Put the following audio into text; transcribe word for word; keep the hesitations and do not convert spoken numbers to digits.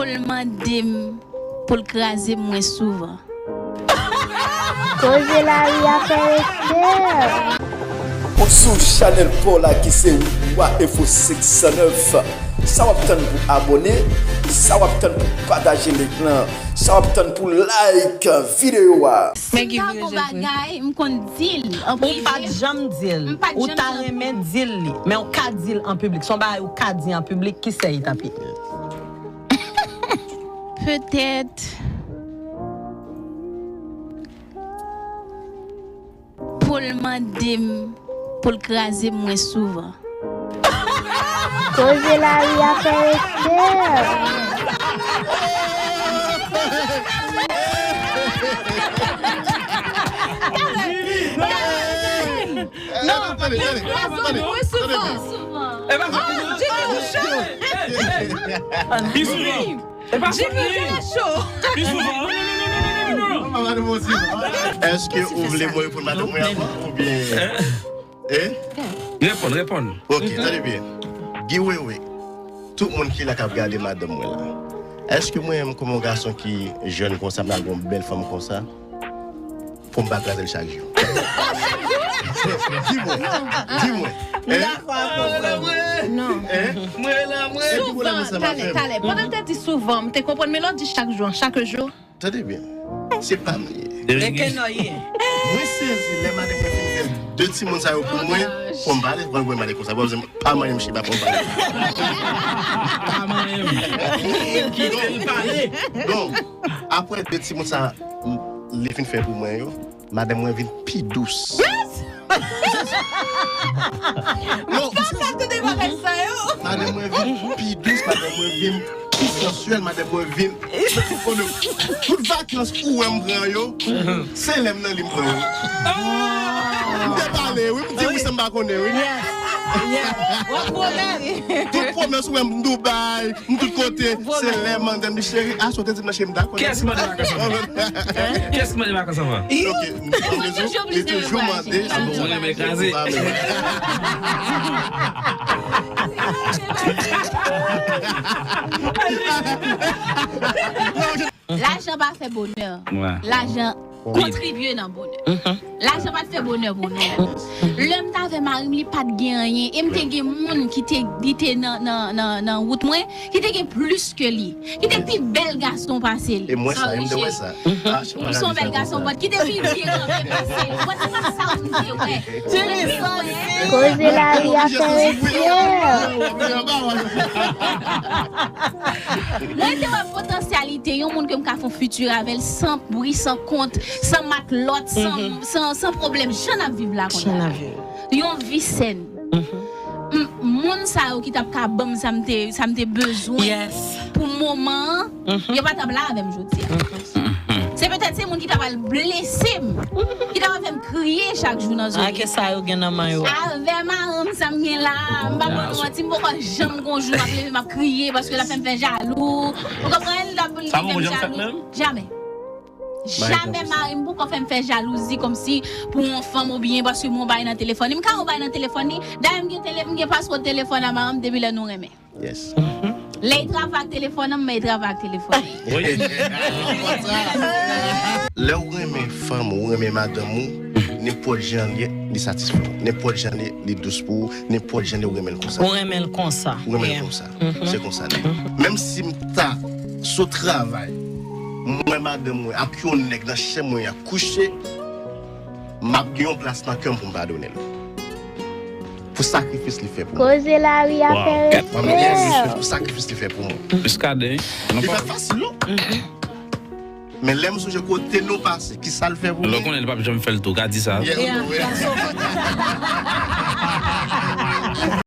Pou l mande m pou l kraze m, mwen souvan. Koze lari a fè respè. Ou sou chanèl pa w la ki se Wa Enfo senk san nèf. Sa w ap tann pou abòne? Sa w ap tann pou pataje link lan? Sa w ap tann pou like videyo a? Si m ta gon bagay, m konn di l an prive. Ou pa t janm di l. Ou ta renmen di l li. Men w ka di l an piblik. Se yon bagay ou ka di an piblik, ki sèy t ap ye? Petèt pou l mande m pou l kraze m mwen souvan. Koze lari a fè respè. Non, kraze m mwen souvan. Jimmy ou cho. Pi souvan. Jimmy ou cho. Pi souvan. Èske ou vle mwen reponn madanm mwen avan oubyen? Reponn, reponn. Ok, tande byen. Guy Wewe, tout moun ki la k ap gade madanm mwen la. Èske mwen menm kòm yon gason ki jèn konsa, m al gen yon bèl fanm konsa? Pou m pa kraze l chak jou. Di mwen. Di mwen. M dakò avè w frè m. Non. Souvan, talè, talè. Pandan w te di souvan, m te konprann, men lè w di chak jou an, chak jou. Tande byen. Se pa m li ye. Rete nan ye. Mwen sezi lè madanm mwen fin fè de timoun sa yo pou mwen, pou m pa ale pran gwen madanm konsa, pa manyen m chita pou m pale. Pa manyen m. Kite l pale. Bon, apre de timoun sa li fin fè pou mwen yo, madanm mwen vin pi dous. Non, m pa ka tande bagay sa yo. Madanm mwen vin pi dous, madanm mwen vin pi sansyèl, madanm mwen vin. Tout vakans ou wè m pran yo, se lè m nan li m pran yo. M te pale, wi, m di wi, sa m pa konnen, wi. Tout pwomès ou wè m Dubai, m tout kote, se lè m andan m di cheri, aswè w te di m nan cheri m dakò. Kiyès ki mande vakans anvan? Kiyès ki mande vakans anvan? Ok, li toujou mande. Mwen renmen kraze. Lajan pa fè bonè. Lajan kontribye nan bonè. Lajan pa t fè bonè pou nou. Lè m t avè mari m, li pa t gen anyen. E m te gen moun ki te, ki te nan, nan, nan, nan wout mwen, ki te gen plis ke li. Ki te pi bèl gason pase li. E mwen sa, e m te wè sa. M se yon bèl gason, but ki te pi byen kanpe pase li. But se pa sa m te wè. Koze lari a fè respè. Mwen te wè potansyalite yon moun ke m ka fè yon fiti avè l san bri, san kont, san matlòt, san, san, san pwoblèm. Jan n ap viv la kounye a la. Yon vi sèn. M, moun sa yo ki t ap ka ban m sa m te, sa m te bezwen pou moman an, yo pa t ap la avè m jodi a. Se petèt se moun ki ta pral blese m, ki ta pral fè m kriye chak jou nan zòn. Ake sa yo gen nan men yo. Avè maranm sa m gen la, m pa konn manti, m poko janm gon jou m ap leve m ap kriye paske l ap fè m fè jalou. Ou konprann? L ap vin fè m jalou. Jamè. Jamè mari m poko fè m fè jalouzi kòmsi pou yon fanm oubyen paske m wè yon bagay nan telefòn li. M ka wè yon bagay nan telefòn li, dayè m gen tele, m gen paswòd telefòn a maranm depi lè nou renmen. Yes. Lè y travay ak telefòn an, m e travay ak telefòn li. Lè w renmen fanm ou, ou renmen madanm ou, nenpòt jan l ye, li satisfè w. Nenpòt jan l ye, li dous pou ou. Nenpòt jan l ye, ou renmen l konsa. Ou renmen l konsa. Ou renmen l konsa. Se konsa l ye. Menm si m ta sot travay, m wè madanm mwen ak yon nèg nan chanm mwen y ap kouche, m ap gen yon plas nan kè m pou m padone l. Pou sakrifis li fè pou mwen. Koze lari a fè respè. Pou sakrifis li fè pou mwen. Muscadin. Li pa t fasil non. Men lè m sonje kote nou pase, kisa l fè pou mwen. Lè w konnen l p ap janm fè l tou, ka di sa.